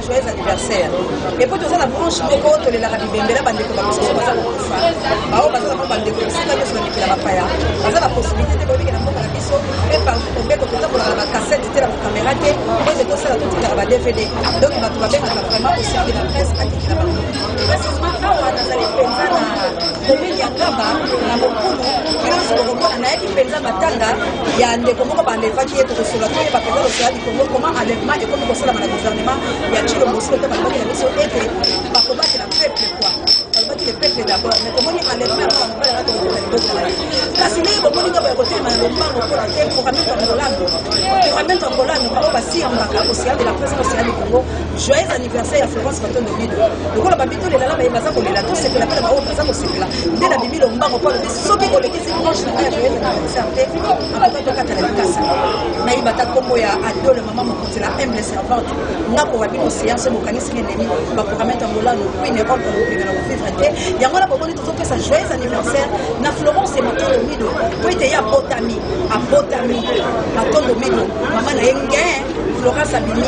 Joyeux anniversaire. Et puis toza na branche moko tolelaka bibembe na bandeko ba misusu baza kokufa. Baoyo baza na bandeko bisika nyonso na mikili ya bapaya. Baza na possibilité te boyebike na mboka na biso mpe partout mobeko totambolaka na bacassette te na bakamera te po ete tosala totindaka ba DVD. Donc bato babengaka vraiment océan de la presse akitela bango. Précisément awa nazali mpenza na commune ya Ngaba na Mokulu bino nyonso bokomona nayaki mpenza matanga ya ndeko moko baenlevaki ye tokosola toyeba mpenza losola du Congo comment enlèvement ekomi kosalama na gouvernement ya Tshilombo sikoyo te balobaki na biso ete bakobatela peuple quoi balobaki le peuple d'abord mais tomoni enlèvement ya mwana mobali wana tokokota liboko na ye kasi ndenge bomoni nga boya kotelema na lombango mpona te programme angolano programme angolano bango basiyambaka océan de la presse océan du Congo. Joyeux anniversaire ya Florence Matondo Mido. Lokola babi tolela na baye baza kolela, tosepela mpe na baoyo baza kosepela. Nde nabimi lombango mpo alobi soki olekisi branche na ngai ya joyeux anniversaire te, akoka tokatana likasa. Nayiba ata nkombo ya Adole mama mokonzi la humble servante. Nga kowa bino séance bokanisi nga ennemi bakoramete Angolano Queen Olga Lopinga na kovivre te. Yango wana bomoni tozopesa joyeux anniversaire na Florence Matondo Mido mpo ete ye abotami abotami Matondo Mido mama na ye nge Florence abimi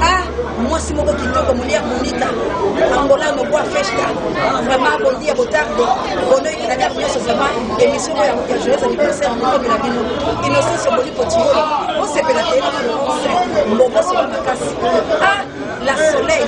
ah mwasi moko kitoko molia bonita angolano boa festa vraiment bon dia botarde bonoite na date nyonso vraiment émission oyo ya joyeux anniversaire mokomela bino innocence oboli potioli osepela te na Florence mbombo sola makasi ah la soleil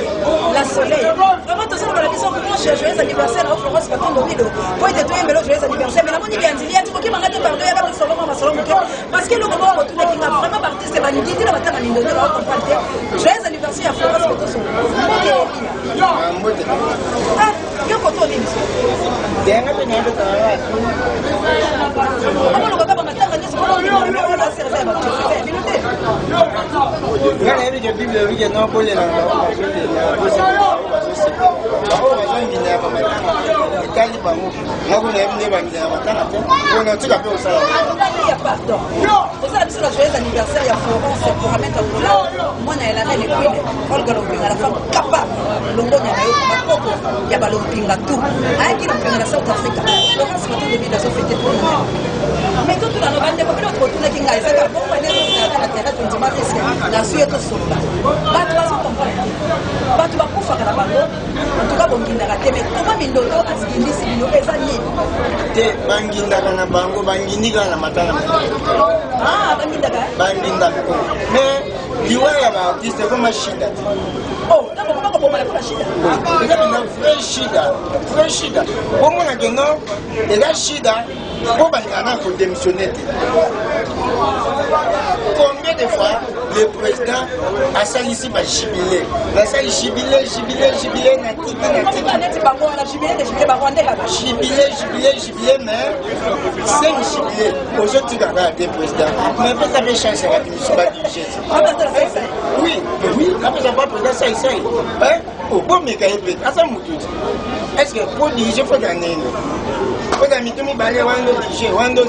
la soleil vraiment tozoloba na biso branche ya joyeux anniversaire na Florence Matondo Mido po ete toyembela joyeux anniversaire mais namoni bianzili ya tikokimanga te pardon yaka tosolo mwa masolo moke Parce que eloko moko botunaki nga vraiment ba artiste balingi te na batanga mindondo ba comprendre te. Joyeux anniversaire ya Florence Kotoso. Mbote Elia. Ah, mbote. Ah, yo koto nini? Denga pe nyabe kana. Omo lokola ba matanga nyonso ko na sera ya ba ya bino te. Nga nayebi ke Bible elobi ke non bolela na bango bazolela bosepela bango bazosepela bango bazongina ya bamatanga etali bango Nga kuna yebi nde bangila ya matanga te. Pona otika pe osala. Ya pardon. Osala biso na joyeux anniversaire ya Florence pour remettre Angola. Mwana ya la reine Queen, Olga Lompinga la femme capable. Longonya na yo bakoko ya ba Lompinga tout. Ayaki Lompinga na South Africa. Florence Matondo Bida azo fêter tout le monde. Mais tout na bandeko bino botunaki ngai ezaka bongo nde tozalaka na terrain tondima risque nazwi ye tosolola. Bato bazo comprendre te. Bato bakufaka na bango. En tout cas bongindaka te mais comment mindondo azingindisi bino eza nini? Te bangindaka na bango bangindi kaka na matanga. Ah bangindaka? Bangindaka. Mais liwa ya ba artiste ekoma shida te. Oh, ntango okoma kobomana mpo na shida. Eza mpenza vrai shida, vrai shida. Bomona ke non, eza shida mpo balingaka na kodémissionne te. Combien de fois le président asalisi ba jubile nasali jubile jubile jubile na tiki na tiki neti bango wana jubile de jubile ba rwandais kaka jubile jubile jubile mais cinq jubile ozotika kaka te président mais apesa mpe chance ya bato misusu badirige oui oui apesa pa président saisai Obomeka ye mpe aza motu ti est ce que po dirige faut ozala ndenge nini ozala mitu mibale wana nde dirige wana nde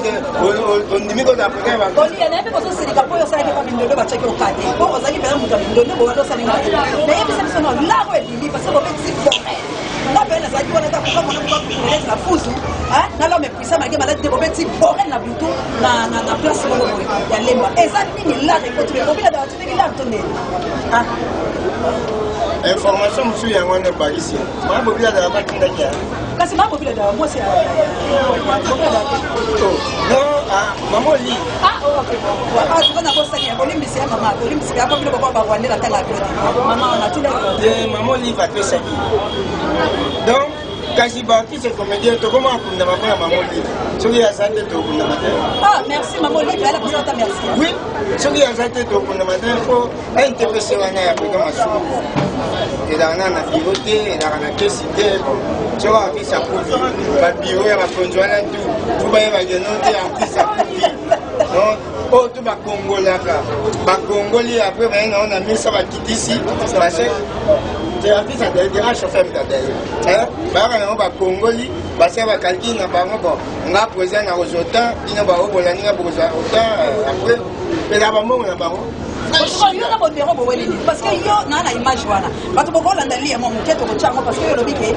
ondimi kozala président ya baolia nayebi kozosilika mpo oyo osalaki pa mindondo batiaki okate mpo ozalaki mpenza moto ya mindondo bowana osalinga nayebisa biso no laro ebimi parce que bobetisi forêt nga mpe nazalaki wana kaka kokamona kokakuelete na fuzu na lome puisa malge maladi te bobeti forêt na butu na place moko boye ya lemba eza nini lare ekoti bobila Soki na to ndeni. Ah. Information mosusu yango wana ebakisi. Mama Bobila azalaka batindaki ya. Kasi mama Bobila azalaka mwasi ya. Oh, non, ah, mama Oli. Ah, oh, ok. Ah, tuka na bosani ya bolimbisi ya mama, bolimbisi ya bino boko ba Rwandais na tanga bino te. Mama wana tindaki. Te mama Olive apesaki. Donc kasi baartiste comédien tokoma akundama mpo na mama Olive. Soki aza te tokundama te. Ah, merci mama Olive, ala kosala ta merci. Oui. Soki aza te tokundama te mpo ntpc wana ya président masumu ezalaka na na biro te ezalaka na kesi te soki artiste akufi babiro ya bakonzi wana tu po bayeba keno te artiste akufi donc oyo tu bakongolaka bakongoli apres baye nango na mesa bakitisi base te artiste adai te chauffeur moto adai bayaka nango bakongoli base bakalkile na bango bon Nga president na kozwa autant bino ba oyo bolandi nga bokozwa autant euh, après eza bambongo na bango. Yo na Modero boweli nini? Parce que yo na na image wana bato bokolanda lia mwa moke tokotya yango parce que yo olobi ke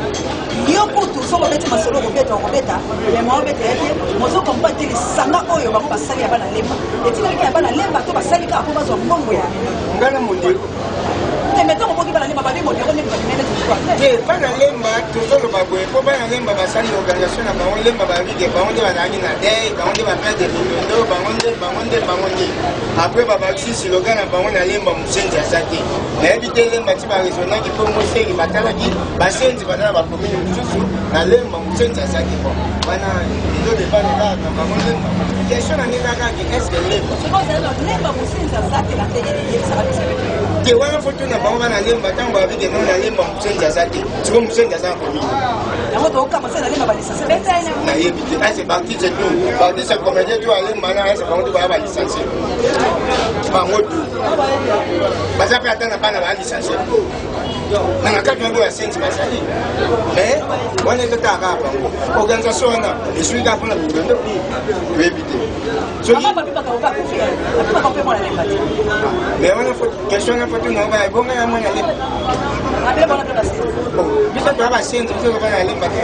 yo kutu soki obeti masolo okobeta okobeta mais mwa obeta ye te mozo comprendre te lisanga oyo bango basali ya bana lemba etikali ya bana lemba to basali kaka mpo bazwa mbongo ya nga na Modero te mais ntango oboki bana lemba babi Bango nde balingai neti moto. Te, bana Lemba tozoloba boye mpo bana Lemba basali organisation na bango. Lemba balobi ke bango nde bazalaki na dei, bango nde baperde mindondo, bango nde, bango nde, bango nde. Après babakisi slogan na bango: na Lemba mosenzi aza te. Nayebi te Lemba ti baraisonnaki mpo moseki batalaki basenzi baza na bacommune mosusu. Na Lemba mosenzi aza te. Bon, wana ezodépendre kaka na bango Lemba. Question na ngai kaka ke est ce que Lemba Soki ozali na Lemba mosenzi aza te, na ndenge nini? Yebisaka biso. Te, wana fo tuna bango bana Lemba. Ntango balobi ke non, na Lemba mosenzi aza te, siko mosenzi aza na commune? Yango tokokama se na Lemba balicencié. Nayebi te. Ese baartiste tout, baartiste comédien tout alemba na ese bango to baya balicencié, bango tout baza mpe ata na bana balicencié na kati wana basenzi bazali. Mais wana ezotala kaka bango. Organisation wana esui kaka mpona mindondo, toyebi te soki Mama Papi Bakaoka akufi, Papi Bakaoka mpe mwana Lemba te? Mais wana question wana fo tuna baya ebonga ya mwana Lemba. Abe bona mpe basenzi. Biso toya basenzi, biso toba na Lemba te.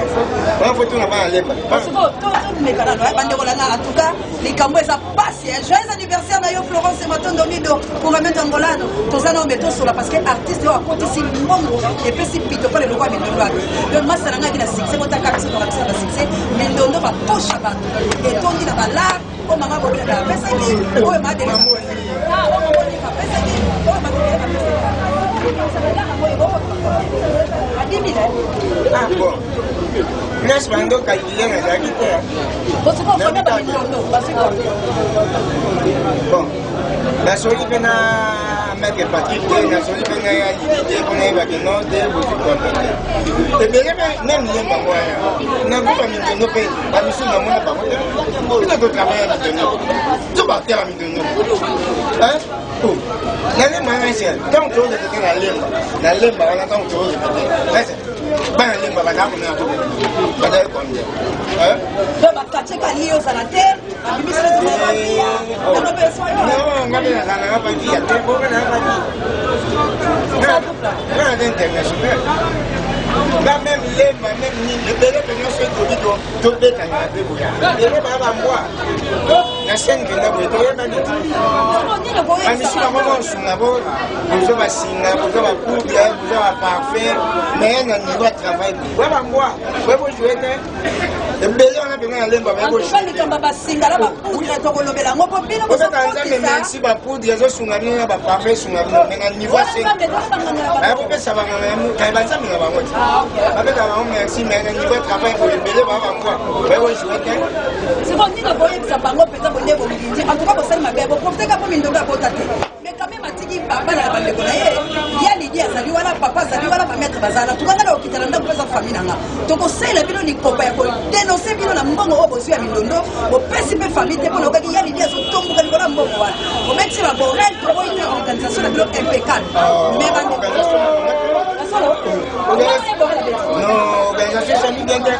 Wana fo tuna bana Lemba. Sikoyo tomeka nano, bandeko na nga. En tout cas likambo eza pasi. Joyeux anniversaire na yo, Florence Matondo Mido Couramento Angolano. Toza nao me tosola parce que artiste oyo akotisi mbongo epesi pito mpo leloko ya mindondo abi. Donc masa na ngai na succès, botaka biso toka biso na basuccès. Mindondo baposha bato etondi na balar oyo mama Bobela apesaki, oyo maadele apesaki, oyo bato apesaki. Ah bon, place bando calcule nazalaki te. Bon, nasoli mpe na maître Patrik te, nasoli mpe na ya Lidi te mpo nayebake non te, bozwi combien te. Ebele mpe même Lemba ngo wana na groupe ya mindondo mpe bamisusu namona bango te. Bino totravaille ya mindondo to batela mindondo na Lemba wana ese ntango tozorépéter na Lemba, na Lemba wana ntango tozorépéter, bana Lemba bazala komena to bazali combien? Donc bakati kali ozala te, babimisi. Non, nga mpe nazalanga bakia te, bonga naa baki nga naza international. Nga même Lemba, même nini, ebele mpe nyonso ekobi tobetanga mpe boya. Ebele baya bambwa na chaîne mpenza boye, toyebani bamisu bango mosunga bo bozwa basinga, bozwa bapoudre, bozwa baparfum, mais na niveau ya travail boya bambwa boye bojouer te. Ebele wana mpenza na Lemba baye bojouer. Likambo basinga na bapoudre, tokolobela yango mpo bino bobeta. Nzambe merci, bapoudre ezosunga bino na baparfum esunga bino, mais na niveau baya kopesa banganga kai banzambe na bango te, babeta bango merci, mais na niveau ya travail boye ebele baya bambwa baye bojouer te. Siko nini boyebisa bango mpenza bonde bolindi? En tout cas bosali mabe, boprofite ka mpo mindondo abota te, mais quand même atiki bana na bandeko na ye. Ya Lidi azali wana, papa azali wana, bamaître bazala. Tuka nga na kokita na ndako mpe eza famille na nga. Tokosalela bino likopa ya kodénoncer bino na mbongo oyo bozwi ya mindondo, bopesi mpe famille te. Mpo na okaki ya Lidi azotomboka likolo ya mbongo wana, obetisi baborel. Toboyi te, organisation na bino impeccable, mais bandeko. Non, organisation esali bien te.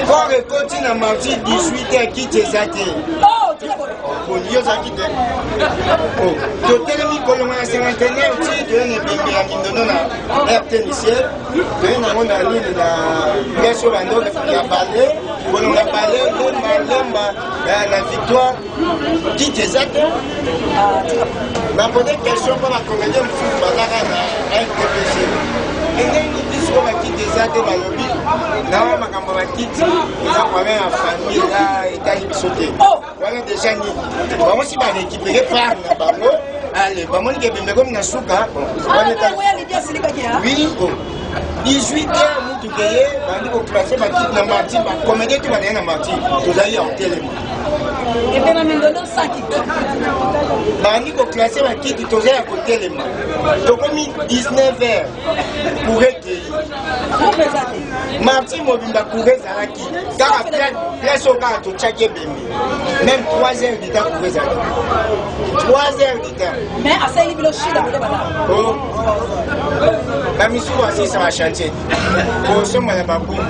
Corps ekoti na mardi 18 heures, kiti eza te. Yo ozalaki te. Totelemi kolonga na cinquantenaire ti toye na ebembe ya mindondo na rtnc. Toye nango na nini, na place oyo bando ya bale, kolonga bale Lemba, Lemba na Victoire, kiti eza te. Bapose question mpo bacomédien mosusu bazaka na NTPC ndenge biso bakiti eza te. Balobi na makambo ya bakiti eza problème ya famille, eza etali biso te. Wana déjà nini, bango si barécupéré part na bango. Ale bamoni ke ebembe komi na suka. Oui, 18 heures mutuka ye bandi koclasser bakiti na marti. Bacomédien to bazali na marti, tozali ya kotelema. Bandi koclasser bakiti, toza ya kotelema. Tokomi 19 heures, courant ekei. Marti mobimba courant ezalaki kaka place oyo kaka totiaki ebembe. Même 3 heures du temps courant ezalaki, 3 heures du temps. Mais asaleli bino shida bino bana. Bamisuku asilisa bachantier kosomba na babungu,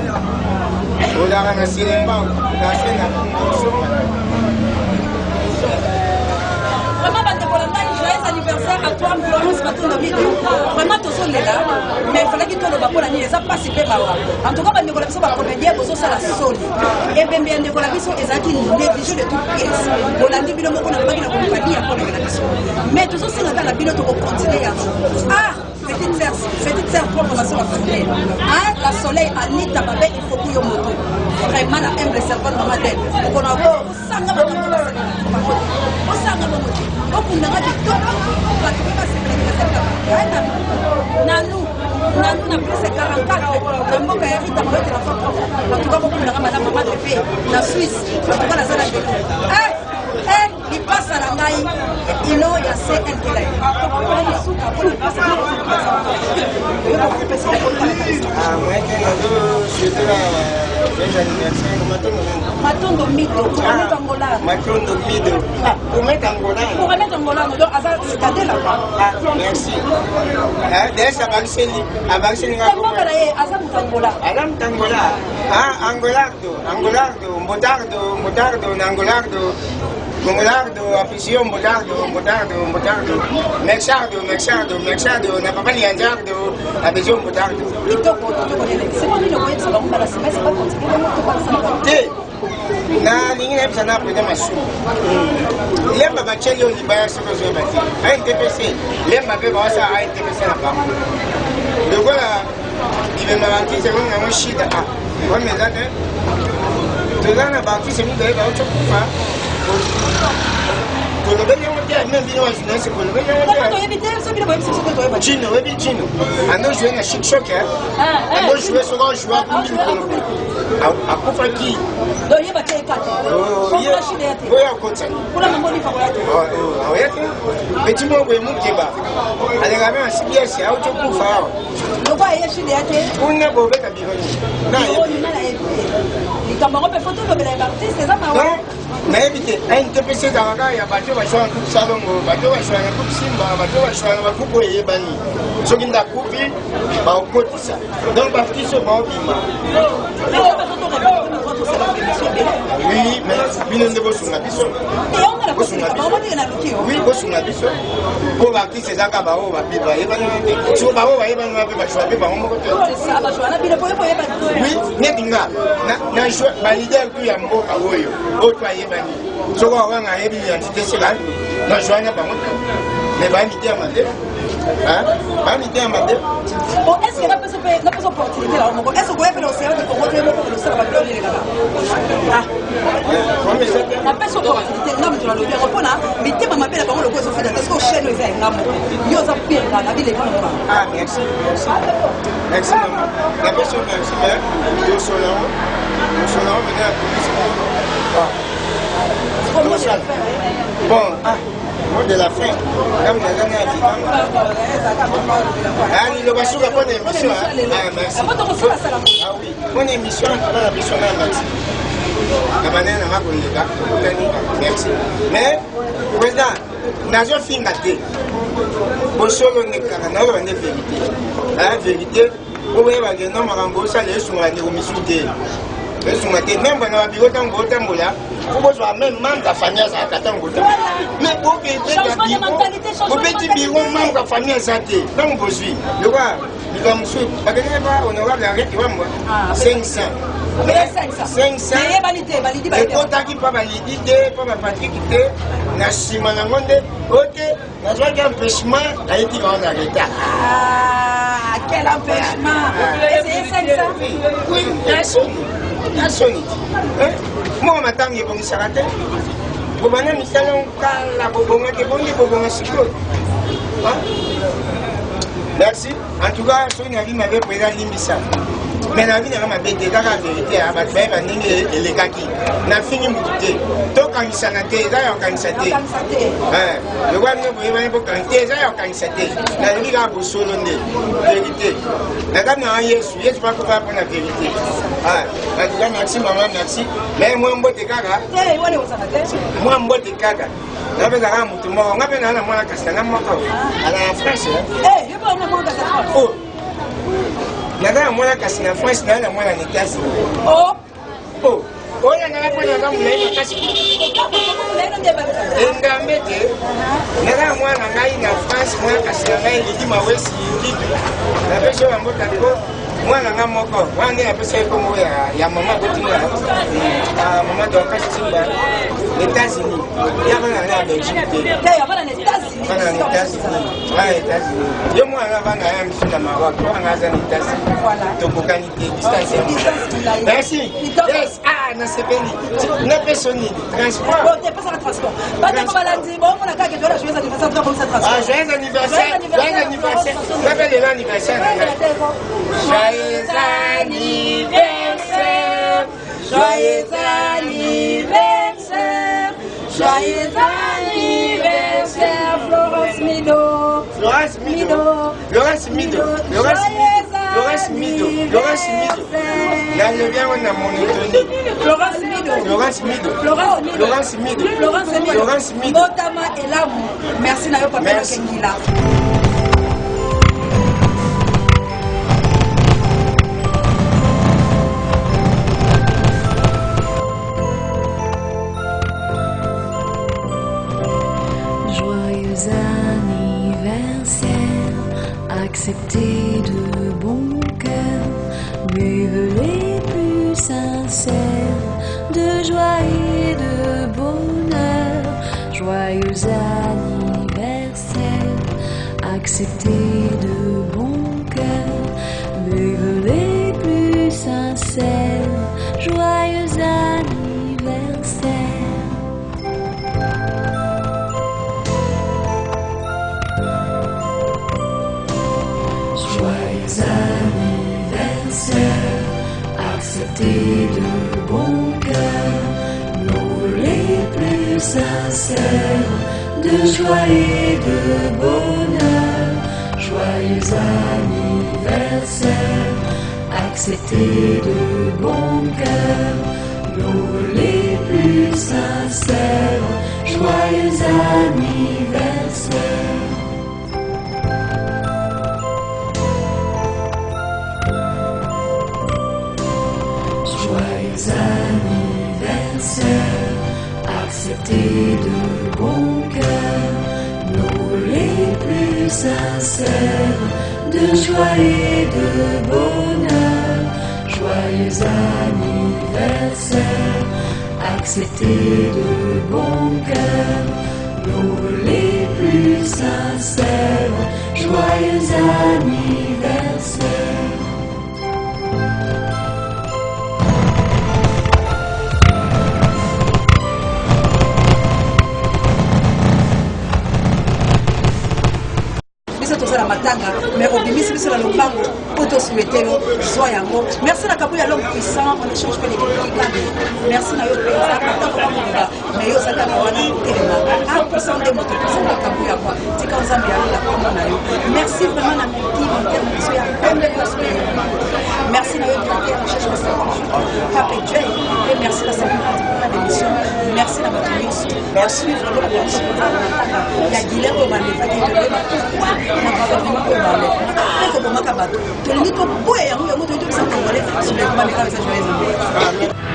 ozalaka na Selemba nase na kosomba. Vraiment, bandeko na ngai, joyeux anniversaire à toi, Florence. Matondo Mido. Vraiment tozolela, mais il fallait toloba mpo na nini eza mpasi mpe mawa. En tout cas bandeko na biso bacomédien bozosala soni. Ebembe ya ndeko na biso ezalaki négligé de toute pièce. Bolandi bino moko nalobaki na koluka lia mpo na biso. Mais tozosenga kaka na bino tokocontinue yango. Ah, petite sœur propre ma soeur Soleil. Ah, la Soleil Anita Mabe il faut kuyo moto. Vraiment la humble servante maman Adèle. Okona osanga makambo basala bango te. Osanga bongo te. Okundanga kitoko bato mpe basepelaki basali na nanu nanu na plus 44 na mboka ya Rita Mawete na propre. En tout cas bokundanga madame mama Pepe na Suisse. En tout cas naza na bino. Eh, eh, lipasa na ngai ino ya cntl suka mpo lipasa. Matondo Mido, Kourame Angola. Matondo Mido. Ah, Kourame Angola. Kourame Angola, donc aza citadelle quoi. Ah, merci. Ah, d'ailleurs, ça va abakiseli nga. Mboka na ye aza moto Angola. Aza moto Angola. Ah, Angolardo, Angolardo, Mbotardo, Mbotardo, Nangolardo. Mongolardo, Afisio, Mbotardo, Mbotardo, Mbotardo, Mexardo, Mexardo, Mexardo, na papa Lianzardo, Afisio, Mbotardo. Kitoko, kitoko nene. Sikoyo nini okoyebisa bango mbala nsima ese bakontinue bongo to basala bango? Te, nalingi nayebisa na président Masumu. Lemba batieli yo libaya soki ozoyeba te. ANTPC, lemba mpe bawasala ANTPC na bango. Lokola bibemba baartiste yango nango shida, ah, problème eza te. Toza na baartiste mibale bauti kokufa. Tolobeli yango te, même bino ba journaliste bolobeli yango te. Toyebi te, soki bino boyebisi biso te toyeba. Chino, oyebi Chino? Ando jouer na Chic Choc, hein? Ando jouer soki ajoue akumbi likolo. Akufaki. Donc ye batia ye kati. Kuna shida ya te. Oyo akotisa. Kuna mambo ni fakola te. Oya te. Petit moko boye mukeba. Aleka mpe na CBS auti okufa awa. Lokwa ye shida ya te. Kuna bobeta biro nini? Na yebi. Na yebi. Likambo yango mpe fo tolobela ya baartiste eza mawa. Nayebi te NTPC ezalaka kaka ya bato baswana groupe Salongo, bato baswana groupe Simba, bato baswana bagroupe oyo eyebani. Soki nde akufi bakokotisa, donc baartiste oyo baobima. Oui, mais bino nde bosunga biso, bosunga biso, oui, bosunga biso mpo baartiste eza kaka baoyo bayebani te, soki baoyo bayebani mpe baswa mpe bango moko te. Oui, neti nga na baleader tu ya mboka oyo oyo to ayebani, soki awanga ayebi identité seka na joie na bango te, mais bamitema mabe, bamitema mabe. Bon, est-ce que napesa mpe napesa opportunité na moko, est-ce que okoya mpe na océan du Congo toye moko kosala babilo nini kaka? Ah, napesa opportunité nga moto nalobi yango mpona mitema mabe na bango lokola ezofanda te. Soki ochaine eza ya nga moko, yo oza pire nga na bileki moko. Ah, merci, merci, merci mama, napesi yo merci. Mais tosolo yango, tosolo yango pena ya polisi. Bon, ah, mot de la fin, comme naza na libanga, ah, liloba suka mpona émission. Ah, merci. Ah oui, mpona émission na biso na maxi na banene nanga koleka tokutani. Merci. Mais président, nazofinga te, bosolo nde kaka naloba nde vérité, aya vérité po boyebake no makambo osala esunga bandeko misu te, esunga te. Même bana babiro, ntango botambola fo bozwa même membre ya famille azalaka ntango botambola, mais bobeti biro membre ya famille aza te. Ntango bozwi lokwa likambo mosusu bakendeki pa honorable Henriette Wambwa 500 500 ekotaki mpa balidi te, mpa bapatrik te. Na nsima nango nde oyo te nazwaki empêchement, nayeti bango na retard. Ah, quel empêchement! Essayez 500. Oui, na soni, na soni. Moko matanga ebongisaka te, bobanda misala kala, bobongaki ebongi bobonga sikoyo. Merci en tout cas. Soki nabi mabe, président limbisa, mais nabi nanga mabe te, kaka vérité. Bato bayeba ndenge elekaki, nafingi mutu te, tokangisana te, eza ya kokangisa te. Lokola bino boyebani, bokangisa te, eza ya kokangisa te. Nalobi kaka bosolo nde vérité. Naza nanga Yesu, Yesu bakufa mpona vérité. En tout cas merci mama, merci. Mais mwa mbote kaka, mwa mbote kaka napezaka motu moko. Nga mpe naa na mwana kasi nanga moko ala na France. Naza na mwana kasi na France, naa na mwana na États-Unis. Oyo nanga mpo naza molai makasi. Engambe te naza mwana ngai na France, mwana kasi na ngai Lidi Mawesi Kitu, napesi yo bambota ko mwana nga moko wana nde napesa ye kombo ya mama abotinga, mama Dorcas Timba, États-Unis. Ya bana na Belgique te, bana na États-Unis, bana na États-Unis. Ye mwana bana ya misu na Maroc, wana aza na États-Unis, tokokani te, distance ya. Merci, yes. Ah, nasepeli. Napesa nini? Transport. Tepesaka transport. Bandeko balandi, bomona kaka tola joyeux anniversaire, tokomisa transport. Ah, joyeux anniversaire, joyeux anniversaire. Nape lelo anniversaire na ngai. Joyeux anniversaire, joyeux anniversaire, joyeux anniversaire, Florence Mido. Florence Mido, Florence Mido, Florence Mido, Florence Mido, Florence Mido. Nalobi yango na monotonie. Florence Mido. Florence Mido. Florence Mido. Florence Mido. Florence Mido. Florence Mido. Mbotama elamu. Merci na yo, papa. Merci. Kengila. Joyeux anniversaire, acceptez de bon cœur mes vœux les plus sincères de joie et de bonheur. Joyeux anniversaire, acceptez de bon cœur mes vœux les plus sincères. Joyeux anniversaire. Joyeux anniversaire, acceptez de bon cœur nos vœux les plus sincères de joie et de bonheur. Joyeux anniversaire, acceptez de bon cœur nos vœux les plus sincères. Joyeux anniversaire. Joyeux anniversaire, acceptez de bon cœur nos vœux les plus sincères de joie et de bonheur. Joyeux anniversaire, acceptez de bon cœur nos vœux les plus sincères. Joyeux anniversaire. Biso tozala matanga, mais obimisi biso na lopango po tosouhaiter yo zwa yango. Merci na Kabuya, l'homme puissant, on échange mpe lekikikande. Merci na yo mpenza, ata koma mais yo oza kaka wana kotelema apusa nde moto pusa nde Kabuya kwa tika Nzambe ya lola kombo na yo. Merci vraiment na miki montere na biso ya pembe nyonso. Merci na yo, directeur recherche stratégique Pape Joy, et merci na Sabina d'émission. Merci na bato nyonso basuivre lokola matanga ya Guilin oyo balevaki. Toyeba pourquoi na gouvernement oyo baleva mpe kobomaka bato. Tolingi toboya yango, yango tolingi tobisa Congolais soulèvement. Mais awa eza joyeux anniversaire.